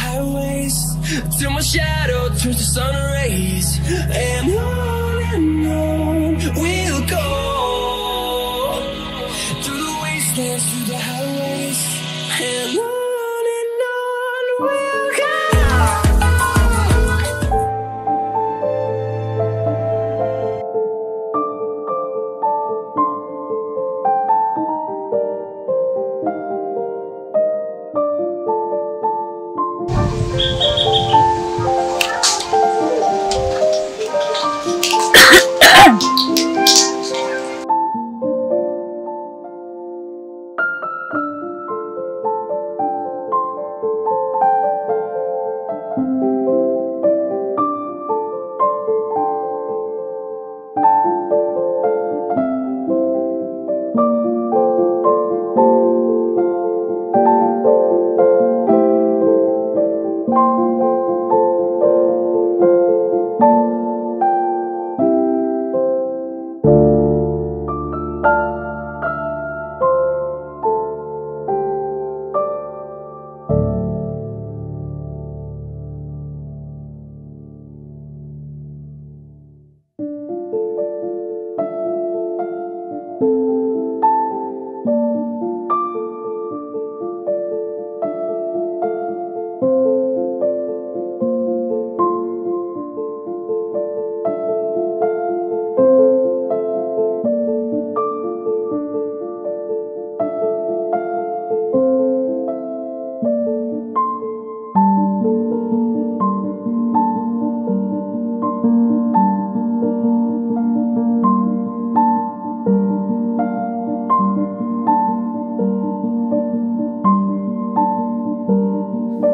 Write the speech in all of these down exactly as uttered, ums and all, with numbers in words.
Highways, till my shadow turns to sun rays, and on and on we'll go, through the wastelands, through the highways, and on and on we'll go.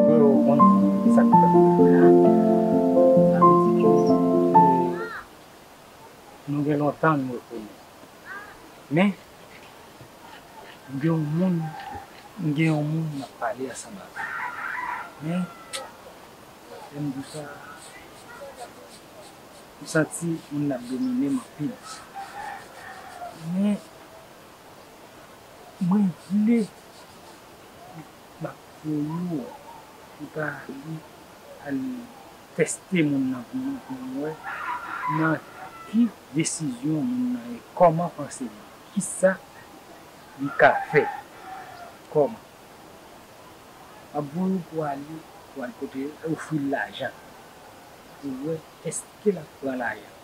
Freo, ou konn kisa k fè m la? Sa vle di ke, eh, nou gen lontan nou rekonèt. Men, m gen yon moun, m gen yon moun m ap pale ansanm avè l. Men, lè m di w sa, m santi moun nan ap domine m anpil. Men, mwen vle m ap voye w pou w ta ale, al tèste moun nan pou, pou w wè nan ki desizyon moun nan ye, kòman panse li, kisa li ka fè, kòman. M ap voye w pou w ale, pou w al kote yo, ofri l lajan. Pou w wè èske l ap pran lajan.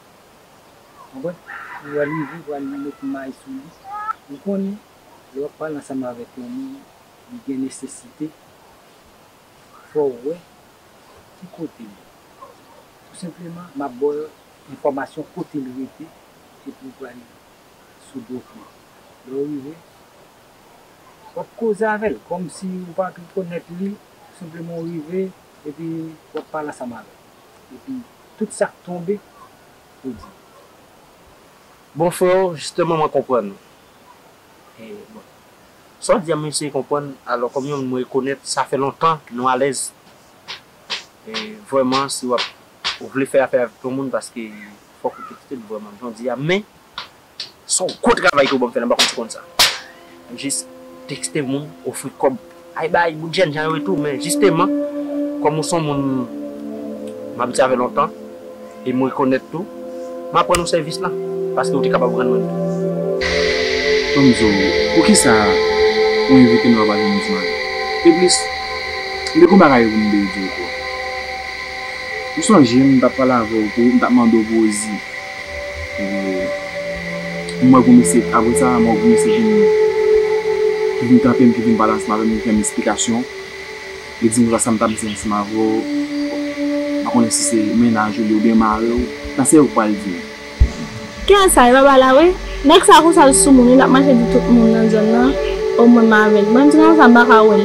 Konprann? Pou w al rive, pou w al met may sou li. Ou konnen, lè w ap pale ansanm avèk yon moun, li gen nesesite, fò w wè ki kote l ye. Tou senpleman, m ap ba w enfòmasyon kote l rete, epi w pral sou do pye. Lè w rive, w ap koze avè l, kòmsi ou pa t rekonèt li, senpleman w rive, epi w ap pale ansanm avè l. Epi, tout sa k tonbe, ou di. Bon, freo, jisteman, mwen konprann ou. E, bon. Sa w di a, m eseye konprann. Alò, kòm yon moun mwen rekonèt, sa fè lontan nou alèz. E, vrèman, si w ap, ou vle fè afè avèk yon moun, paske fòk ou tekste l vrèman, jan w di a. Men, se yon gwo travay ke w ban m fè la, m pa konn si w konn sa. Jis tekste moun, ofri kòb. Ay bay, bout jèn jan yo ye tou, men jisteman, kòm ou se yon moun m abitye avè lontan, e m rekonèt tou, m ap rann ou sèvis la, paske ou te kapab rann mwen l tou. Ban m di w, poukisa ou envite m nan pale m di mal? E plis, m te gen yon bagay pou m te di w tou. Ou sonje m t ap pale avè w pou, m t ap mande w pou Rosie. E, m wè gon mesye, apre sa, m wè gon mesye vin, ki vin kanpe m, ki vin pale ansanm avè m, ki fè m esplikasyon. Li di m konsa sa m t ap di ansanm avè w, m pa konnen si se mennaj ou li oubyen mari w. Sa se ou k pral di m. Kiyès sa, e pa ba la vre? Nèg sa konsa l sou moun wi, l ap mache di tout moun nan zòn nan, omwen m avè l. Mwen menm ti konsa m pa ka wè l.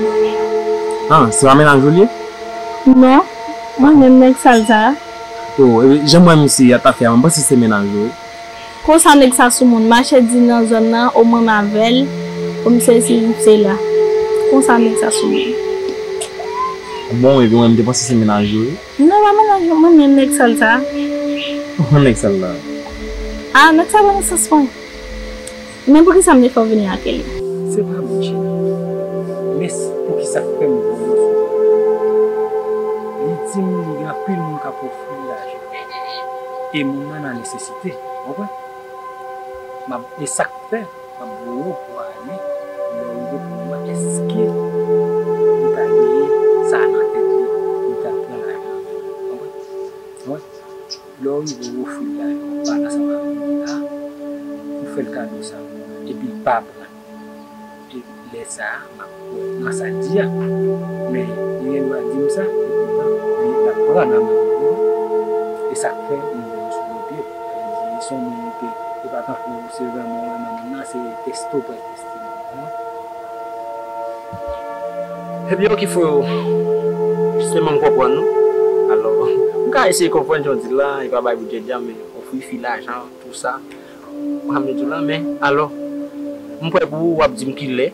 Ah, se pa mennaj ou li ye? Non, mwen menm nèg sal sa. Oh, epi jan m wè misye ap fè a, m panse se mennaj ou wi. Konsa nèg sa sou moun, mache di nan zòn nan, omwen m avè l, o m sesi, m sela. Konsa nèg sa sou moun. Bon, epi mwen m te panse se mennaj ou wi. Non, pa mennaj mwen, mwen menm nèg sal sa. Mwen nèg sal la. Ah, nèg sa pa nan sans mwen. Men poukisa m te fè w vini ak li? Se pa mwen, cheri. Men s-, poukisa k fè m voye w sou mwen? Ofri l lajan. E moun nan nan nesesite, w konprann? M ap, e sa k fè, m ap voye w pou ale, lè w rive pou mwen, èske li ta genyen sa nan tèt li, li ta pran lajan an, w konprann? W konprann? Lè w rive w ofri l lajan, w pale ansanm avè l la, ou fè l kado sa, epi l pa pran. E lè sa a, m ap kwè nan sa l di a. Men, li gen dwa di m sa, e poutan, li t ap pran nan men m. E sa k fè m voye l sou do pye. Sa vle di, li se yon moun ke, e pa tankou se vrèman w renmen moun nan, se teste w pral teste moun nan. Ebyen, oke, freo. Jisteman, m konprann ou. Alò, m ka eseye konprann jan w di l la, e pa bay pou djèdja, men ofri fi lajan, tou sa. Pran medyo la, men, alò, m prè pou ou, w ap di m kilè.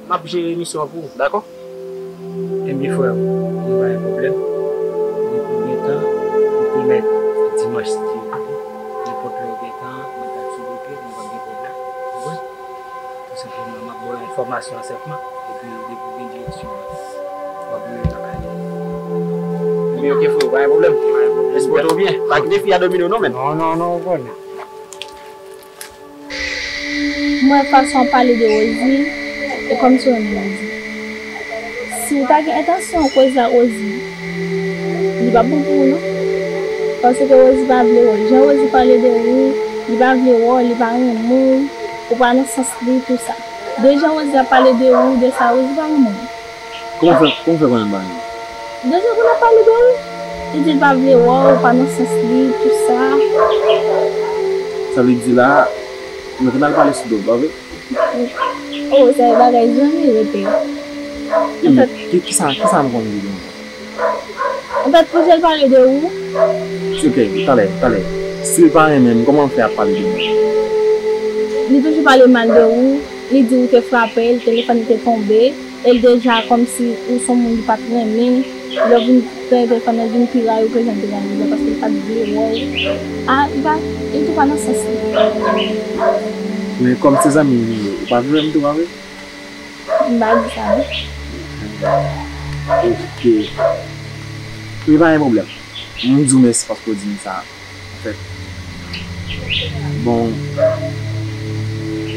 M ap jere misyon an pou ou, dakò? Ebyen, frè, m pa gen pwoblèm. Depi w gen tan, m pwomèt dimanch, si Dye vle, nenpòt lè w gen tan, mwen t ap sou do pye, m p ap gen pwoblèm. Ou konprann? Tou senpleman, m ap ba w enfòmasyon an senpman, epi depi w gen direksyon an, w ap voye nan kay la. Ebyen, oke, frè, pa gen pwoblèm. Mèsi, pote w byen. Pa kite fi a domine w non, menn. Non, non, non, ou konnen. M wè fason w ap pale de Rosie, e kòmsi w renmen Rosie. Si w ta gen entansyon koze ak Rosie, li p ap bon pou ou non. Paske Rosie pa vle wè w. Jan Rosie pale de ou, li pa vle wè w, li pa renmen w, ou pa nan sans li, tou sa. De jan Rosie ap pale de ou, de sa, Rosie pa renmen w. Kòman w fè, kòman w fè konnen l pa renmen m? Deja pou l ap pale de ou, li di l pa vle wè w, ou pa nan sans li, tou sa. Sa vle di la, nou konn al pale sou do, pa vre? Oh, sa e bagay zanmi rete. Ki, ki, kisa, kisa m konn di nou? Anfèt, pou jan l pale de ou. Ok, talè, talè. Si l pa renmen m, kòman l fè ap pale de mwen? Li toujou pale mal de ou, li di ou te frape l, telefòn li te tonbe. E l deja kòmsi ou se yon moun li pa t renmen, lè w vin pran telefòn nan, l vin pi rayi w ke jan l te rayi w la, paske l pa t vle wè w. A, li pa, li tou pa nan sans li. Men kòm se zanmi m li ye, ou pa vle wè m tou, pa vre? M pa di sa, non. Ok. Men pa gen pwoblèm. M di w mèsi paske w di m sa. Anfèt, bon,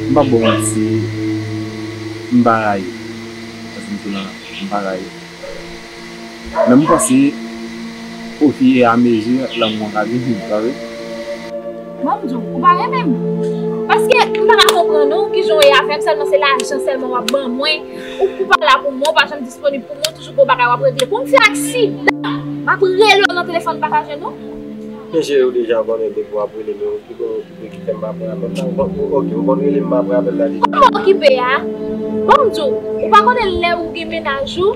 m p ap ba w manti, m pa rayi w. Paske m di w la, m pa rayi w. Men m panse, au fur et à mesure, lanmou an ka vini, pa vre? Bon, m di w, ou pa renmen m. Paske m pa ka konprann ou, kijan w ye avè m, sèlman se lajan sèlman w ap ban mwen. Ou, ou pa la pou mwen, ou pa janm disponib pou mwen, toujou gon bagay w ap regle pou m. Fè aksidan, m ap rele w nan telefòn, pa ka jwenn ou. Men cheri, ou deja konnen depi w ap rele m, men okipe m, okipe ki fè m pa pran apèl la. Bon, ou, ok, ou konn rele m, m pa pran apèl la deja. Kòman okipe a? Bon, m di w, ou pa konnen lè ou gen mennaj ou,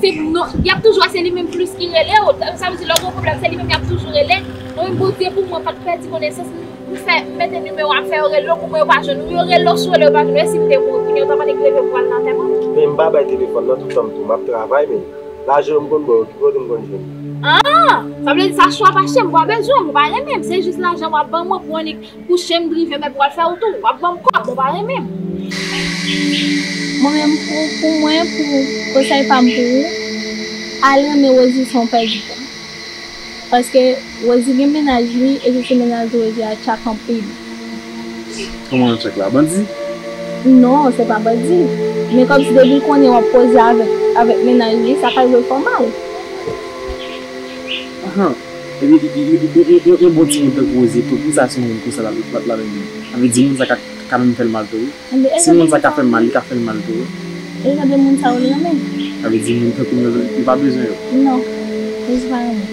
se non, y ap toujou wè se li menm plis ki rele w. Sa vle di lè w gen pwoblèm, se li menm y ap toujou rele. Mwen menm, Bondye pou mwen, pa t pèdi konesans m, m fè, m mete nimewo a, m fè yo rele w, pou mwen yo pa jwenn ou. Yo rele w, si w rele yo pa jwenn ou, e si m te mouri kounye a, ou ta konnen ki leve pou al nan antèman m? Men m pa bay telefòn nan tout tan m tou, m ap travay, men lajan yo m konn ba yo, ki kote m konn jwenn li? Ah! Sa vle di sa chwa pa chè m, ou pa bezwen m, ou pa renmen m, se jis lajan w ap ban mwen pou annik kouche m, drive m, epi w al fè wout ou, w ap ban m kòb, ou pa renmen m. Mwen menm, pou, pou mwen, pou konsèy pa m pou ou, al renmen Rosie se yon pèdi tan. Paske Rosie gen mennaj li, e se sou mennaj Rosie a tchak anpil. Kòman nan tchak la? Bandi? Non, se pa bandi. Men kòmsi depi l konnen w ap koze avèk, avèk mennaj li, sa ka rive l fè w mal. Ahan. Epi, yon, yon, yon, yon, yon bon timoun tankou Rosie, pou, pou sa se yon moun konsa la, la, la, la, sa vle di moun sa ka, ka menm fè l mal tou, wi. Si moun sa ka fè m mal, li ka fè l mal tou, wi. E jan de moun sa yo l renmen? Sa vle di moun tankou m yo, li pa bezwen yo. Non, li pa renmen.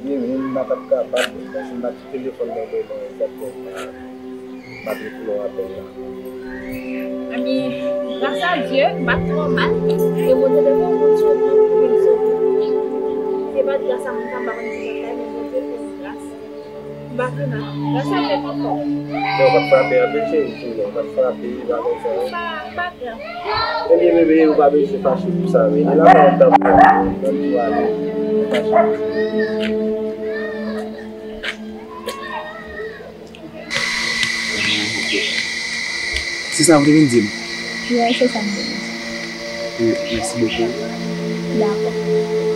Byen, men m pa t ap kapab, paske m pa t telefòn nan men mwen, egzakteman, m pa, m pa t reponn apèl la. Ebyen, gras a Dye, m pa t twò mal, e Bondye te fè yon moun sou wout pou vin sove m. Se pa t gras a moun sa, m pa konn ki jan fè, men Bondye fè m gras. M pa vin a, gras a Dye kontan. Men ou pa t frape anpil, cheri, ou pa t frape, bagay sa yo. Pa, pa grav. Ebyen, bebe, ou pa bezwen fache pou sa, men la, mwen ap tann ou, mwen tou ale, ou fache pou sa. Se sa ou te vin di m? Wi, se sa m te vin di. Wi, mèsi bokou. Dakò.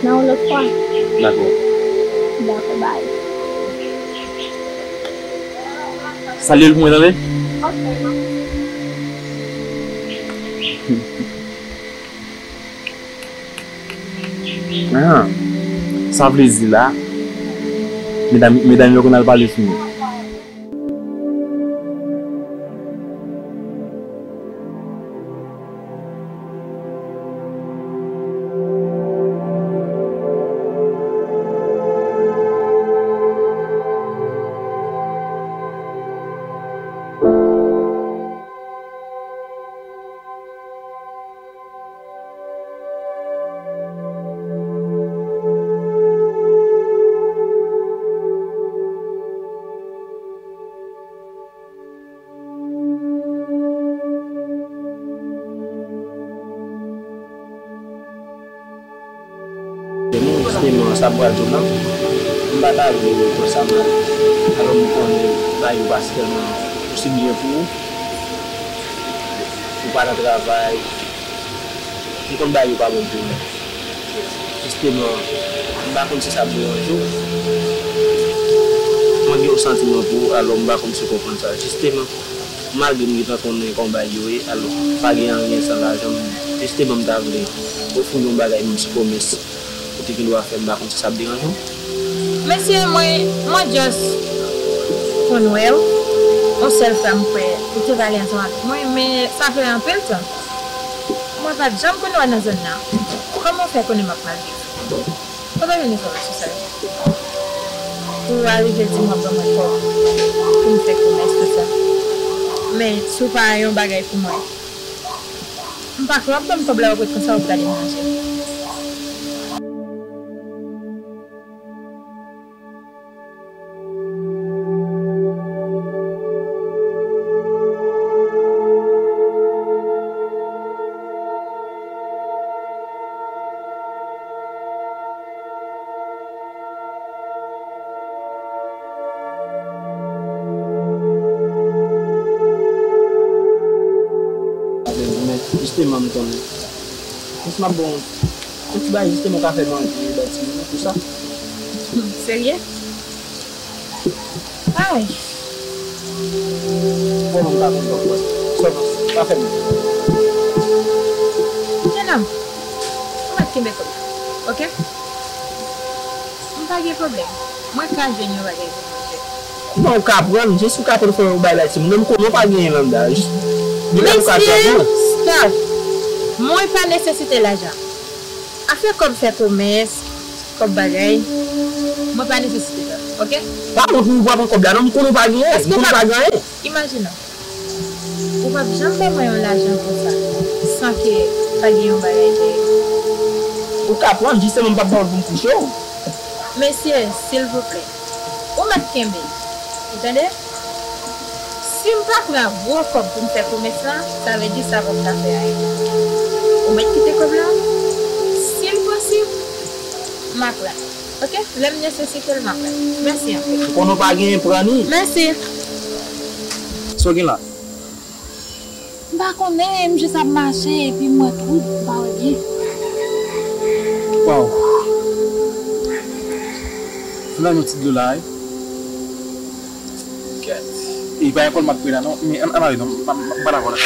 Nan yon lòt fwa. Dakò. Dakò, bay. Salye l pou mwen, tande? Ok. Ah, sa vle di la, medam, medam yo konn al pale sou mwen. Jisteman, sa m pral di w lan, m pa ta vle w konsa mal. Alò, m konnen bagay yo pa tèlman osi byen pou ou. Ou pa nan travay. M konn bagay yo pa bon pou ou. Jisteman, m pa konn si sa ap deranje w. Mwen gen yon santiman pou ou, alò m pa konn si w konprann sa. Jisteman, malgre m gentan konnen kòman bagay yo ye, alò, pa gen anyen san lajan. M, jisteman, m ta vle ofri w yon bagay, yon ti pwomès. Ou te gen dwa fè, m pa konn si sa ap deranje w. Mesye, mwen, mwen just konn wè w. Yon sèl fwa m kwè ou te pale ansanm avèk mwen, men sa fè anpil tan. Mwen pa t janm konn wè w nan zòn nan. Kòman w fè konnen m ap mal viv? Kote w jwenn enfòmasyon sa yo? Pou w arive di m w ap ban mwen kòb pou m fè komès, tout sa. Men, si w pa yon bagay pou mwen, m pa kwè w ap ban m kòb la, w ap ret konsa, w ap gade m manje. Jisteman, m konnen. Jis m ap bon. Yon ti bagay jisteman w ka fè manje, bay timoun nan, tout sa. Hmm, serye? Ay. Bon, m pa konn kòman. Sèlman, pa fè m. Jenòm, ou mèt kenbe kòb la, oke? M pa gen pwoblèm. Mwen ka jwenn yon bagay pou manje. Non, ou ka pran, jis ou ka telefone ou bay bay timoun. Men m konnen w pa genyen landa. Jis, depi ou ka travay. Mesye, stop. Mwen pa nesesite lajan. Afè kòb fè komès, kòb bagay, mwen pa nesesite sa, oke? Pa wont pou ou pa pran kòb la, non, m konnen w pa genyen, m konnen w pa genyen. Imajine w. Ou p ap janm ban mwen yon lajan konsa, san ke pa gen yon bagay dèyè. Ou ka pran, jisteman m p ap ba w l pou m kouche w. Mesye, silvouplè, ou mèt kenbe, ou tande? Si m pa pran gwo kòb pou m fè komès lan, sa vle di sa p ap ka fè anyen. Ou mèt kite kòb la, si l posib, m a pran. Oke, lè m nesesite l, m a pran. Mèsi anpil. Ou konnen w pa genyen, pran li. Mèsi. Sa w gen la? M pa konnen, m jis ap mache epi m wè twou, m pa wè byen. Waw. Fè m yon ti dlo la, wi. Kèt. E pa ekòl m ap pre la non, men ann, ann ale non, m, m, m pa dakò la.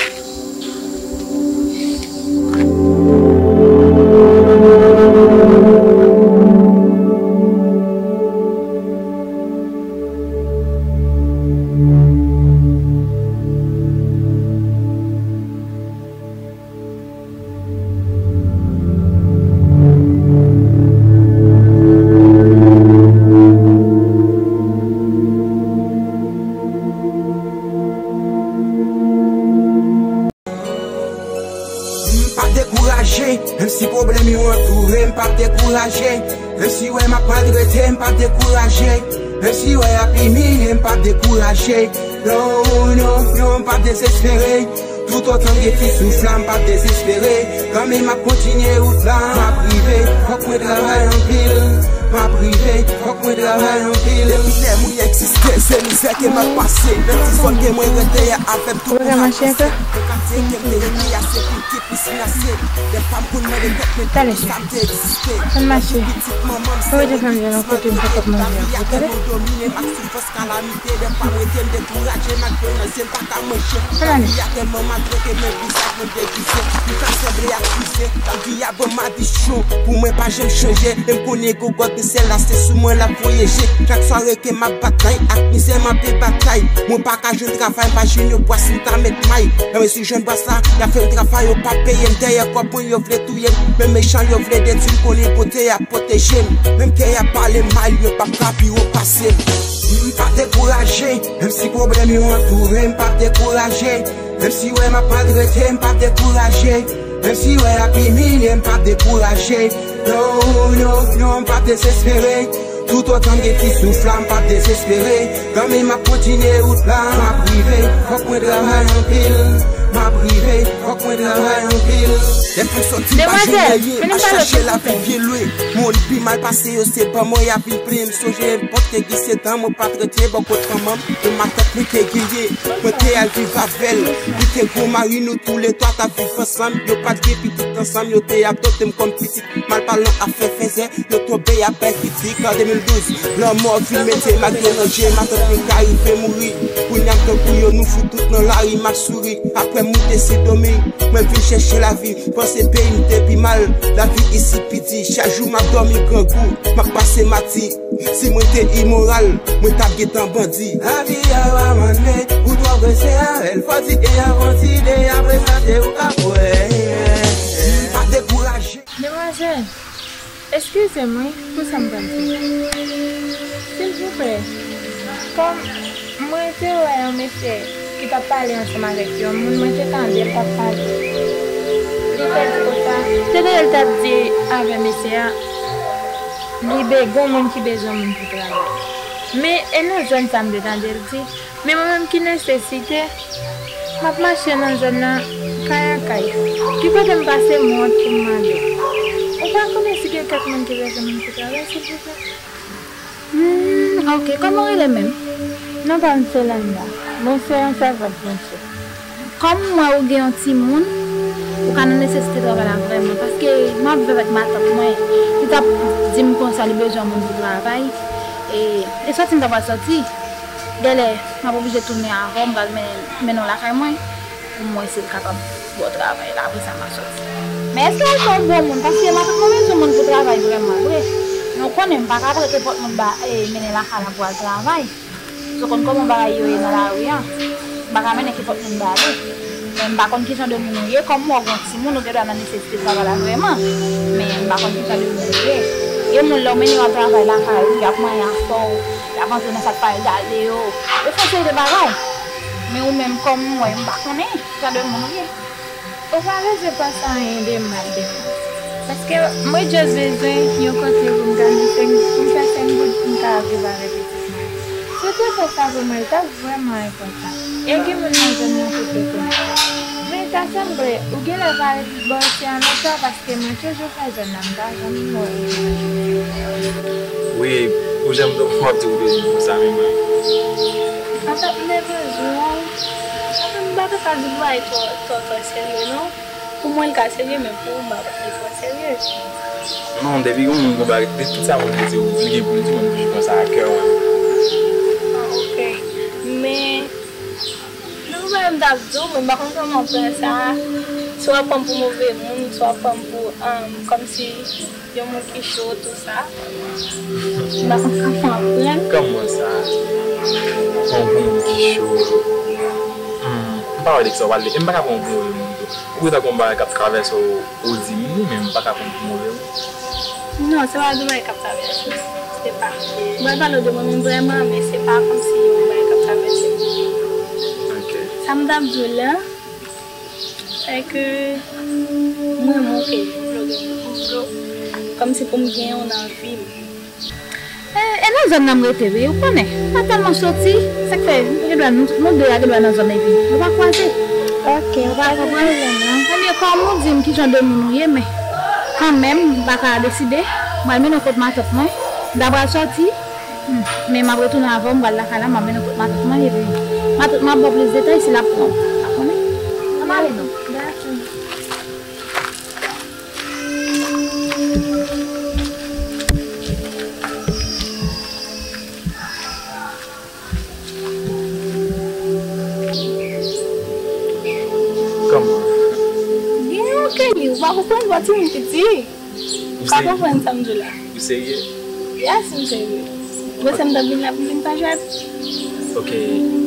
M p ap dekouraje, menm si pwoblèm yo antoure m, m p ap dekouraje. Menm si w wè m ap maltrete, m p ap dekouraje. Menm si w wè y ap imilye m, m p ap dekouraje. Non, non, non, m p ap dezespere. Toutotan gen ti souf la, m p ap dezespere. Kanmenm m ap kontinye wout la, m ap rive. Fòk mwen travay anpil. M ap rive, fòk mwen travay anpil. Depi lè mwen egziste, se mizè ke m ap pase. Nan ti zòn ke mwen rete a, avè m tou pou m ap pase. Nan katye ke m te rete a, se piti pisina se. Dèfwa m konn mande tèt mwen poukisa m te egziste. Ann mache. Pitit manman m, se mwen ki plis maltrete. Lavi a tèlman domine m ak soufrans, kalamite. Dèfwa m rete m dekouraje, m ak dlo nan zye m pa ka manje. Lavi a tèlman maltrete m, men pou sa mwen degize. M ka sanble ak mize. Lavi a ban m adiksyon pou mwen pa janm chanje. E m konnen gwo gòt nan syèl la, se sou mwen l ap voye je. Chak sware ke m ap batay ak mizè, m ap debatay. Mwen pa ka jwenn travay, m pa jwenn yon bwa si m ta met may. Lè mwen si jwenn bwa sa, y ap fè m travay, yo p ap peye m. Dèyè kòb mwen, yo vle touye m. Menm mechan, yo vle detwi m, konnen bote a pwoteje m. Menm kè y ap pale m mal, yo p ap ka pi wo pase m. M pa dekouraje, menm si pwoblèm yo antoure m, m p ap dekouraje. Menm si wè m ap maltrete, m p ap dekouraje. Menm si wè y ap imilye m, m p ap dekouraje. Non, non, non, m p ap dezespere. Toutotan m gen ti souf la, m p ap dezespere. Kanmenm m ap kontinye wout la, m ap rive. Fòk mwen travay anpil. M ap rive, fòk mwen travay anpil. Depi m soti, m pa jwenn anyen, m ap chache lavi byen lwen. Moun pi mal pase yo, se ban mwen y ap vin plenyen. M sonje epòk te gen sèt an, mwen pa t rete bò kot manman m, e matant mwen te genyen. Mwen te al viv avè l. Li te gon mari, nou toulètwa t ap viv ansanm. Yo pa t gen pitit ansanm, yo te ap trete m kòm pitit. Malpalan ap fè fèzè, yo tonbe ap bay kritik. An de mil douz, lanmò vin mete m ak dlo nan je, matant mwen ka rive mouri. Kounye a m tankou yo, nou fout tout nan lari, m ap souri. Apre m moute Sendomeng, mwen vin chèche lavi. Panse peyi m te pi mal, lavi isi pi di. Chak jou m ap dòmi grangou, m ap pase mati. Si mwen te imoral, mwen t ap gentan bandi. Lavi a pa mannen, ou twò prese avè l. Fò di e avan di de, apre sa se ou k ap wè. Pa dekouraje. Demwazèl, eskize m wi, pou sa m pral fè. Silvouplè, kòm mwen te wè yon mesye ki t ap pale ansanm avèk yon moun, mwen te tande l t ap pale. Li te di konsa, se de l t ap di avè mesye a, li be-, gon moun ki bezwen moun pou travay. Men, e nan zòn sa m te tande l di, men mwen menm ki nesesite, m ap mache nan zòn nan, kay a kay. Ki kote m pase, m wont pou m mande. Ou pa konnen si gen kèk moun ki bezwen moun pou travay, silvouplè? Hmm, ok, kòman w rele menm? Non pa m se Landa. Mwen se yon sèvant Bondye. Kòm m wè ou gen yon timoun, ou ka nan nesesite travay la vrèman, paske m ap viv avèk matant mwen, li t ap di m konsa li bezwen moun pou travay, e, e sòti m ta pral sòti, genlè m ap oblije tounen avè w, m pral mennen, mennen w lakay mwen, pou m wè si l kapab ba w travay la, apre sa m ap sòti. Men èske w se yon bon moun? Paske matant mwen bezwen moun pou travay vrèman vre. Men w konnen m pa ka pran kenpòt moun ba, e, mennen lakay la pou al travay. Ou konn kòman bagay yo ye nan lari a. M pa ka mennen kenpòt moun ba li. Men m pa konn ki jan de moun ou ye. Kòm m wè w gen timoun, ou gen dwa nan nesesite travay la vrèman. Men m pa konn ki jan de moun ou ye. Gen moun lè w mennen yo al travay lakay ou, y ap manyen afè w, y ap antre nan sa k pa egale yo. Yo fè yon seri de bagay. Men ou menm kòm m wè, m pa konnen ki jan de moun ou ye. Ou pa bezwen panse anyen de mal de mwen. Paske mwen just bezwen yon kote pou m ka nan sèn, pou m fè sèn goud pou m ka viv avèk pitit mwen. Si w te fè sa pou mwen, l t ap vrèman enpòtan. E gen moun nan zòn nan tou te konnen. Men ta sanble, ou genlè pa ret bò isi a lontan paske mwen toujou fè zòn nan, m pa janm wè w. Wi, pou jan m t ap di w depi konsa, men mwen. Anfèt, m te bezwen w. Anfèt, m pa t ka di bagay twò, twò, twò serye, non. Pou mwen, l ka serye, men pou ou, m pa kwè li twò serye. Non, depi yon moun gon bagay, depi tout sa moun di w, li gen pou l di w, m toujou pran sa a kè, wi. Ah, ok. Men, nan bagay m t ap di w, men m pa konn kòman w pran sa. Si w ap pran m pou move moun, si w ap pran m pou, um, kòmsi yon moun ki cho, tou sa. M pa konn kòman w pran l. Kòman sa? Pran m pou moun ki cho? Hmm, m pa wè de kisa w pale. E m pa ka pran w pou move moun tou. Ou gentan gon bagay k ap travèse w, ou di m li, men m pa ka konn pou move w. Non, se pa de bagay k ap travèse. Se pa. M pral pale w de mwen menm vrèman, men se pa kòmsi yon bagay k ap travèse m. Ok. Sa m t ap di w la, se ke m renmen w, ke m vle w, m vle w kòmsi pou m genyen w nan vi m. E, e nan zòn nan m rete, wi, ou konnen. M pa tèlman soti, sa k fè, nou gen dwa, nou, nou de a gen dwa nan zòn epi nou pa kwaze. Ok, ou pa gen pwoblèm, non. Ebyen, kòm ou di m ki jan de moun ou ye, men kanmenm, m pa ka deside. M pral mennen w kot matant mwen. M ta pral sòti, men m ap retounen avè w, m pral lakay la, m ap mennen w kot matant mwen, epi matant mwen ap ba w plis detay si l ap pran w. Ou konnen? Ann ale non. Kòman? Byen, Kelly, ou pa konprann, bò timoun piti. Ou pa konprann sa m di w la. Ou serye? Yes, m serye. Ou panse m t ap vin la pou m vin pa jwèt? Ok,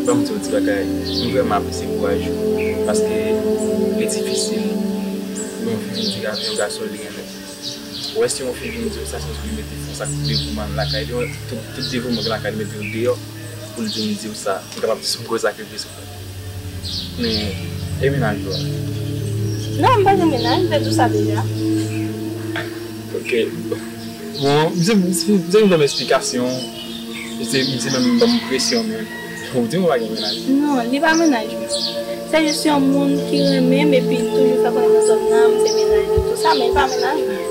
ban m di w yon ti bagay. M vrèman apresye kouraj ou. Paske li difisil pou yon fi vin di avè yon gason li renmen. Ou wè si yon fi vin di w sa, se paske li mete fòs ak devouman l lakay li. Tout, tout devouman gen lakay li mete l deyò pou l vin di w sa. M kapab di se yon gwo sakrifis ou fè. Men, e mennaj ou a? Non, m pa gen mennaj, m te di w sa deja. Ok. Bon, misye, misye, misye vin ban m esplikasyon. Misye, misye menm ban m presyon, men. Ou di m ou pa gen mennaj? Non, li pa mennaj mwen. Se jis yon moun ki renmen m epi l toujou fè konnen nan zòn nan, m se mennaj li, tou sa, men li pa mennaj mwen.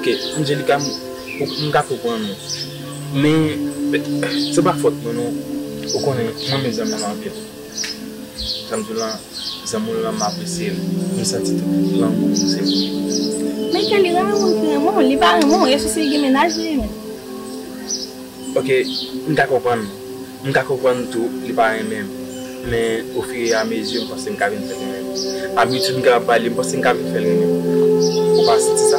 Ok, Angelica, m, m ka konprann ou. Men, se pa fòt mwen, non. Ou konnen, mwen renmen zanmi m anpil. Sa m di w lan, zanmi w lan, m apresye l. M santi tout lanmou m se pou li. Men Kelly, renmen moun ki renmen w, li pa renmen w, e si l gen mennaj li renmen. Ok, m ka konprann. M ka konprann tou, li pa renmen m. Men, ofiramezi, m panse m ka vin fè l renmen m. Abitid m kapab ba li, m panse m ka vin fè l renmen m. Ou pa santi sa?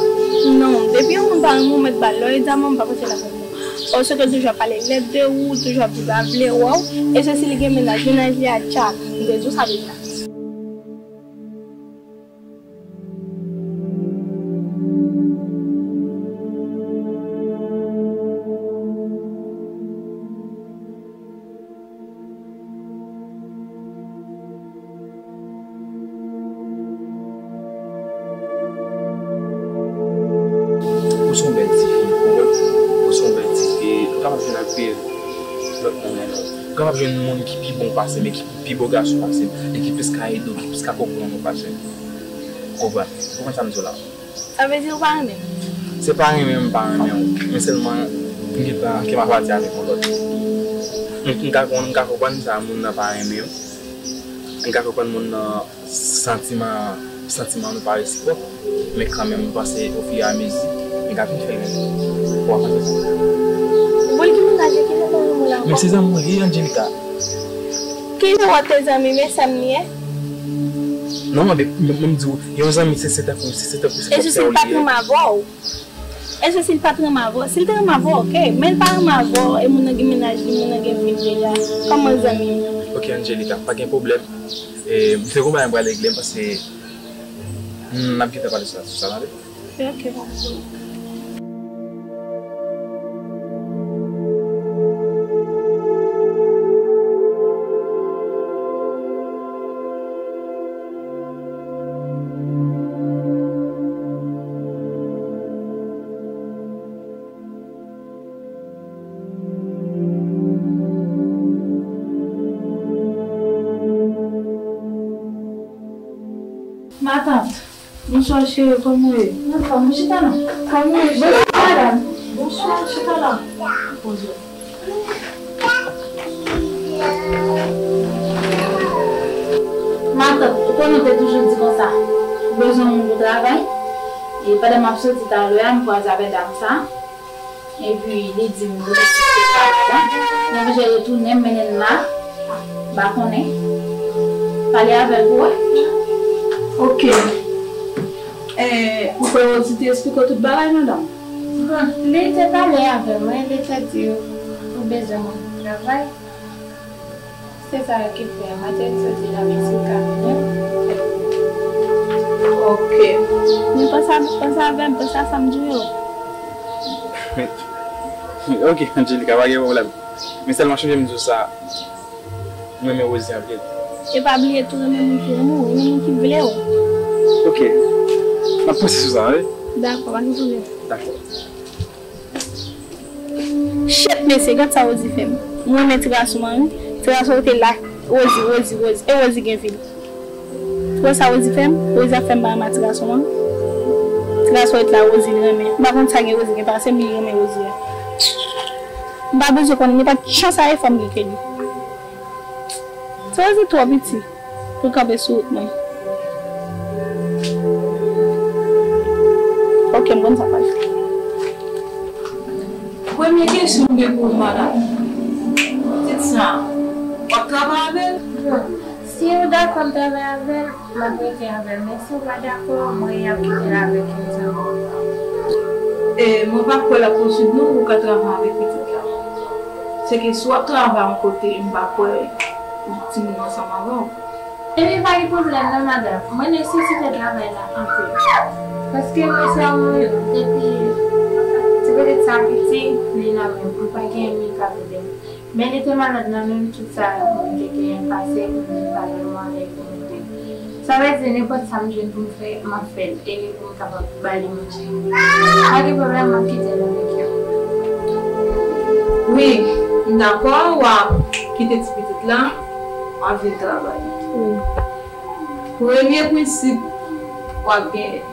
Non, depi yon moun pa renmen w, ou mèt ba l. Lè w e dyaman, m pa panse l ap renmen w. Paske l toujou ap pale lèd de ou, toujou ap di l pa vle wè w. E se si li gen mennaj, mennaj li a djab. M te di w sa deja. Ou se yon bèl tifi, ou konprann? Ou se yon bèl tifi, ou kapab jwenn anpil lòt moun renmen w. Ou kapab jwenn moun ki pi bon pase m, e ki pi bo gason pase m, e ki plis ka ede w, ki plis ka konprann ou pase m. Ou konprann? Ou konprann sa m di w la? Sa vle di ou pa renmen m? Se pa renmen m pa renmen w, men sèlman m gentan, kè m ap pati avèk yon lòt. M, m ka konn, m ka konprann sa moun nan pa renmen w. M ka konprann moun nan santiman, santiman nou pa resipwok, men kanmenm, m panse ofiramezi, m ka vin fè l renmen w. Ou pa panse sa? Bon, ki mennaj li, ki jan moun la ankò? Men se zanmi w li ye, Angelica. Ki jan w ap te zanmi, men sè m li ye? Non, men, men, men m di w, yon zanmi, se, se tankou, se, se tankou, se tankou sè w li ye. E si l pa t renmen avè w? E si l pa t renmen avè w? Si l te renmen avè w, ok. Men l pa renmen avè w, e moun nan gen mennaj li, moun nan gen fi l deja. Kòman zanmi? Ok, Angelica, pa gen pwoblèm. E, m te gon bagay m pral regle, m panse, hmm, n ap gentan pale sou sa, sou sa, tande? Ok, pa gen pwoblèm. Matant, bonswa cheri, kòman w ye? Anfòm, ou chita la? Kòman w ye cheri? Bonswa madanm. Bonswa, chita la. Poze w. Matant, ou konnen w te toujou di konsa, ou bezwen yon moun pou travay. E pandan m ap soti talè a, m kwaze avèk dam sa. Epi li di m li te kite travay la. Li oblije retounen, m mennen l la. M pa konnen. Pale avè l pou wè. Ok. Eh, ou kwè Rosie te esplike w tout bagay, madanm? Bon, li te pale avè mwen, li te di ou bezwen moun pou travay. Se sa ki fè m te di w deja, men si w ka vini. Ok. Men panse, panse avè m, panse a sa m di w yo. Ok, Angelica, pa gen pwoblèm. Men sèlman chonje m di w sa, m renmen Rosie anpil. E pa bliye tou renmen moun ki renmen w, renmen moun ki vle w. Ok. M ap panse sou sa, wi. Dakò, pa gen pwoblèm. Dakò. Shit, mesye, gad sa Rosie fè m. Mwen renmen ti gason an, wi. Ti gason an rete la, Rosie, Rosie, Rosie. E Rosie gen vi l. Ou wè sa Rosie fè m? Rosie ap fè m pa renmen a ti gason an. Ti gason an rete la, Rosie li renmen. M pa konn sa gen Rosie gen pase m, li renmen Rosie a. M pa bezwen konnen nenpòt chans a efò m gen ke li. Ti Rosie twò piti pou l kanpe sou wout mwen. Ok, m konn sa m pral fè. Premye kesyon m gen pou w, madanm. Pitit sa, w ap travay avè l? Si ou dakò m travay avè l, m ap rete avè l, men si ou pa dakò, mwen ap kite l avèk yon zanmi. E mwen pa kwè l ap posib non pou w ka travay avèk pitit la. Se ke si w ap travay yon kote, m pa kwè timoun ansanm avè w. Ebyen, pa gen pwoblèm non, madanm. Mwen nesesite travay la anpil. Paske mwen se yon moun, depi ti pitit sa piti, li nan men m. Mwen pa gen moun k ap ede m. Men li te malad nan menm tout sa mwen te genyen pase pou mwen pale mwen avèk mwen. Sa vle di nenpòt sa m jwenn pou m fè, m ap fè l. E pou m kapab ba li manje. Pa gen pwoblèm, m ap kite l avèk yo. Wi, m dakò, w ap kite ti pitit la, w ap vin travay. Wi. Premye prensip w ap genyen,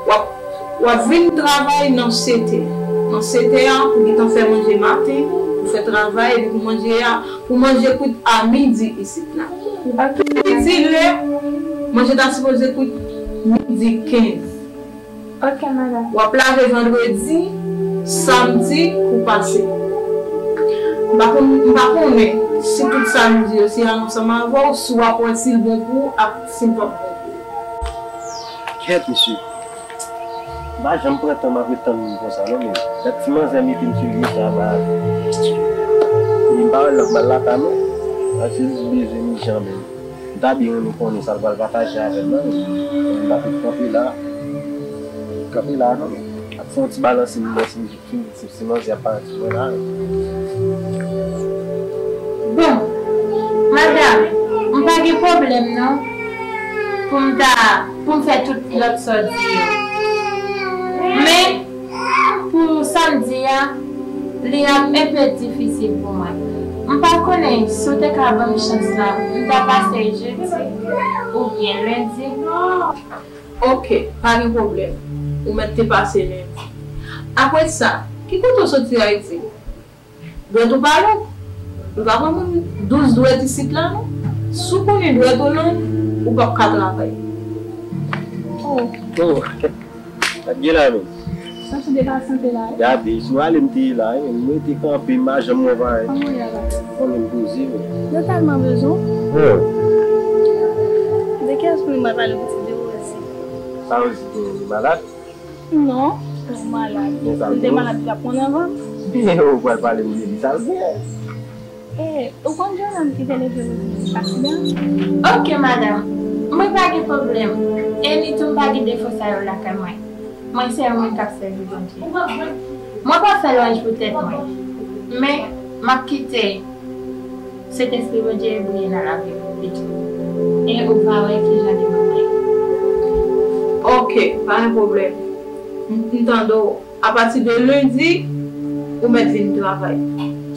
w ap, w ap vin travay nan sèt è. Nan sèt è a, pou gentan fè manje maten, pou fè travay, epi pou manje a, pou manje kwit a midi isit la. Pou piti lè, manje ta sipoze kwit midi kenz. Ok, madanm. W ap lave vandredi, samdi pou pase. M pa konn, m pa konnen si tout sa m di yo se ansanm avè w, si w ap wè si l bon pou ou ak si l p ap bon pou ou. Kèt, mesye. M pa janm pran tan m ap ret tann moun konsa non, men dat ti manzè mete m sou lye sa ba. E m pa wè l ap mal lakay non. An se jis bezwen m jan men. M ta byen renmen konnen sa l pral pataje avè m nan, men m pa t kanpe la. Kanpe la non. Ap fè yon ti balanse m wè si m, si, si, si manzè ap parèt sou mwen la. Bon, madanm, m pa gen pwoblèm non. Pou m ta, pou m fè tout lòt sa w di yo. Men, pou samdi a, li ap enpe difisil pou mwen. M pa konnen si w te ka ban m chans la, m ta pase jedi oubyen lendi. Ok, pa gen pwoblèm. Ou mèt te pase lendi. Apre sa, ki kote w soti Ayiti? Dwèt ou pa long. Yo pa pran moun douz dwèt isit la non. Si w konnen dwèt ou long, ou p ap ka travay. Oh. Oh. Sa k gen la menm? Sa se de la sante la, wi. Gade, si w ale m te ye la, wi, men m rete kanpe, m pa janm wè w parèt. Kòman w ye la? Konnen m poze, wi. Yo tèlman bezwen w. Oh. De kiyès pou nou pale pitit de Rosie? Sa Rosie gen, li malad? Non, ou malad. Men sa l te gen. Ou te malad, ou t ap konn anvan. Ou pral pale m de li, sa l gen. E, ou konn jennonm ki te leve Rosie sou aksidan? Ok, madanm. Mwen pa gen pwoblèm. E ni tou m pa gen defo sa yo lakay mwen. Mwen se yon moun k ap sèvi Bondye. Mwen p ap fè lwanj pou tèt mwen. Men, m ap kite Sentespri Bondye briye nan lavi w pito. E ou va wè kijan li mande. Ok, pa gen pwoblèm. M, m tande w. Apati de lendi, ou mèt vin travay.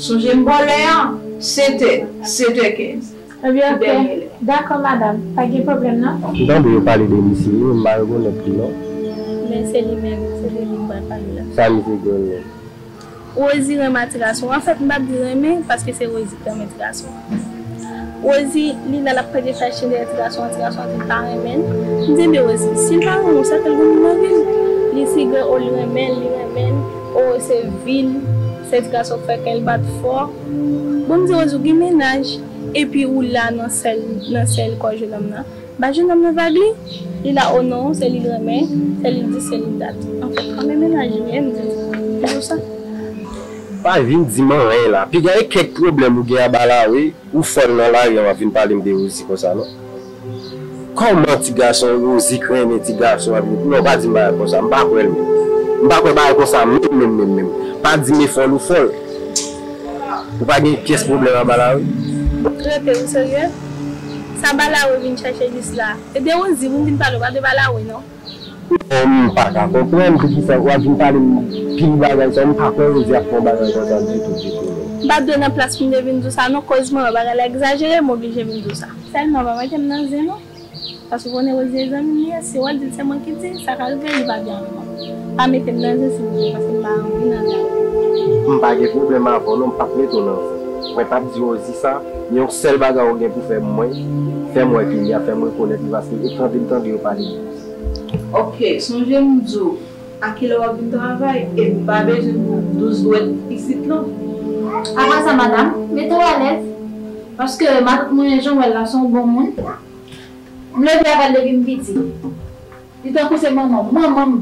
Sonje m ba w lè a, sèt è, sèt è kenz. Ebyen, ok. Pou dènye lè. Dakò, madanm. Pa gen pwoblèm, non. M tande yo pale de misye, wi, m pa rekonèt li, non. Men se li menm, se de li m pral pale la. Sa misye gen menm? Rosie renmen ti gason. Anfèt, m p ap di renmen, paske se Rosie ki renmen ti gason. Rosie, li la, l ap pèdi fè chen dèyè ti gason an, ti gason an di l pa renmen l. M di, "Ebyen, Rosie, si l pa renmen w, sa fè l gen moun nan vi l. Li siga, o, li renmen l, li renmen l, o, se vi l, se ti gason k fè kè l bat fò." Bon, m di, "Rosie, ou gen mennaj, epi ou la nan sèl, nan sèl kò jennonm nan." Ba jennonm nan vag li. Li la, o non, se li l renmen, se li l di, se li l dat. Anfèt, kòman mennaj li ye, m di, m di w sa. Pa vin di m anyen la. Piga e kèk pwoblèm ou gen anba lawi, ou fòl nan lari a, w ap vin pale m de Rosie konsa, non. Kòman ti gason Rosie k renmen ti gason ap vin, non, pa di m bagay konsa, m pa kwè l menm. M pa kwè bagay konsa menm, menm, menm, menm. Pa di m e fòl ou fòl. Ou pa gen pyès pwoblèm anba lawi. Trete, ou serye? Sa balawe vin chèche jis la. E de Rosie pou m vin pale, w pa de balawe non. Non, m pa ka konprann poukisa w ap vin pale m pil bagay sa, m pa kwè Rosie ap fè yon bagay konsa ditou, ditou non. M pa t dwe nan plas pou m te vin di w sa non, koz mwen wè bagay la egzajere, m oblije vin di w sa. Sèlman pa mete m nan zen non. Paske w konnen Rosie e zanmi m li ye, si w al di l se mwen ki di, sa ka rive li pa byen avè mwen. Pa mete m nan zen silvouplè, paske m pa anvi nan zen avè w. M pa gen pwoblèm avè w non, m p ap mete w nan zen. Mwen p ap di Rosie sa, men yon sèl bagay ou gen pou fè mwen, fè m wè Pilia, fè m rekonèt li, paske e tande m tande yo pale de Rosie. Ok, sonje m di w a kilè w ap vin travay, e m pa bezwen pou douz dwèt isit non. Apa sa, madanm, mete w alèz, paske matant mwen Jan wè l la se yon bon moun. M leve avè l depi m piti. Li tankou se manman m, manman m.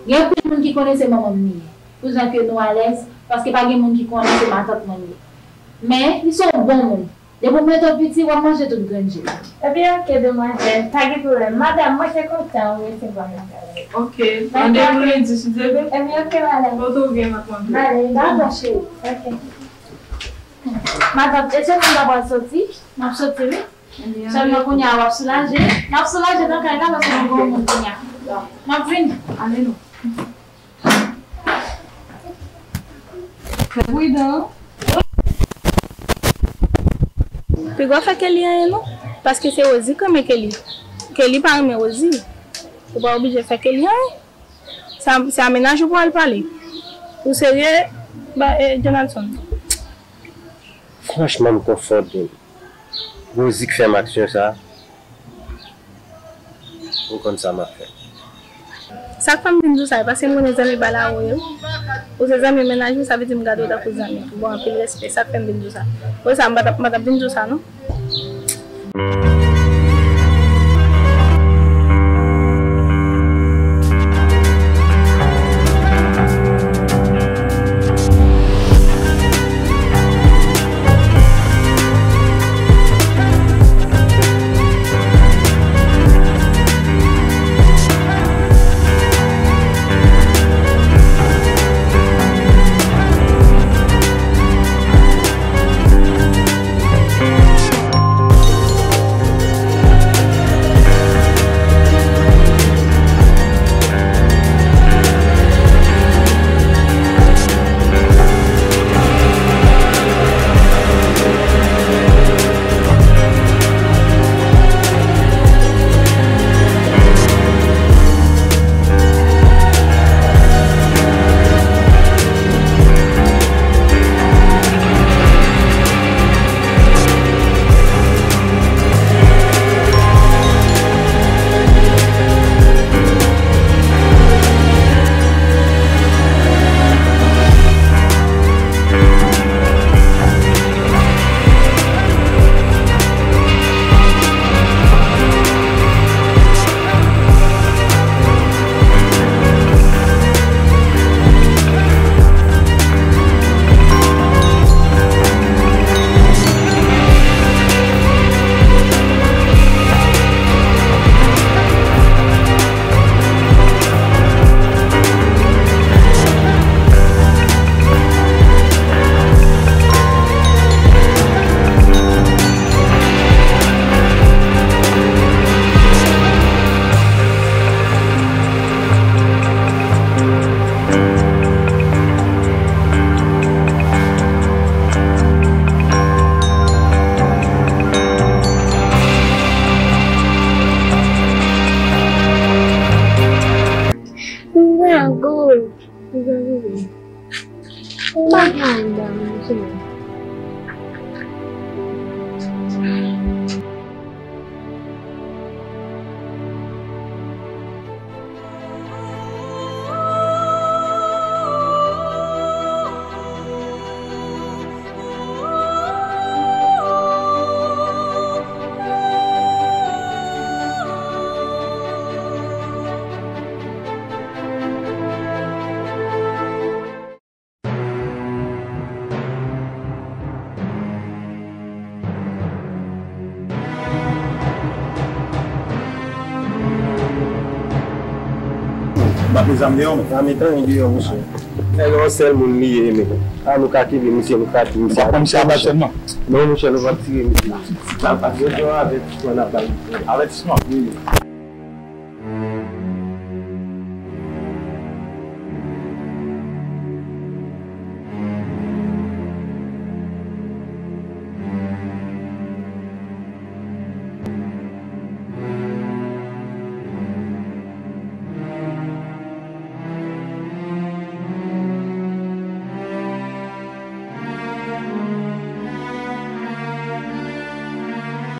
Gen anpil moun ki konnen se manman m li ye. Pou jan ke nou alèz, paske pa gen moun ki konnen se matant mwen li ye. Men, li se yon bon moun. Depi w mete w piti, w ap manje tout grenn je. Ebyen, ok, demwazèl, pa gen pwoblèm. Madanm, mwen te kontan ou resevwa m nan kay la. Ok, randevou lendi, si Dye vle. Ebyen, ok, madanm. Pote w byen, m ap manje. Alè, dakò, cheri. Ok. Matant, e se pou m ta pral soti? M ap soti, wi. Sèlman kounye a w ap soulaje. N ap soulaje nan kay la paske nou gen yon moun kounye a. M ap vini. Ale non. Fè pridan. Piga w fè Kelly anyen non. Paske se Rosie k renmen Kelly. Kelly pa renmen Rosie. Ou pa oblije fè Kelly anyen. Sa, se a mennaj ou pou al pale. Ou serye, ba, eh, Jonathan? Franchman, m konfonn. Rosie k fè m aksyon sa. M konn sa m ap fè. Sa k fè m vin di w sa, e paske m konnen zanmi balawo yo. Ou se zanmi mennaj mwen, sa vle di m gade w tankou zanmi. Bon, anpil respè, sa k fè m vin di w sa. Pou sa, m pa t ap, m pa t ap vin di w sa, non. Ou pa ka anba manje. M ap met zam deyò, men. Pa met anyen deyò, monchè. Nèg yon sèl moun li ye, men. A, nou ka kenbe misye, nou ka di misye. Ou pa pran misye anba chèn, non? Non, monchè, nou p ap tire misye. Yo, yo, avètisman n ap ba l. Avètisman? Wi.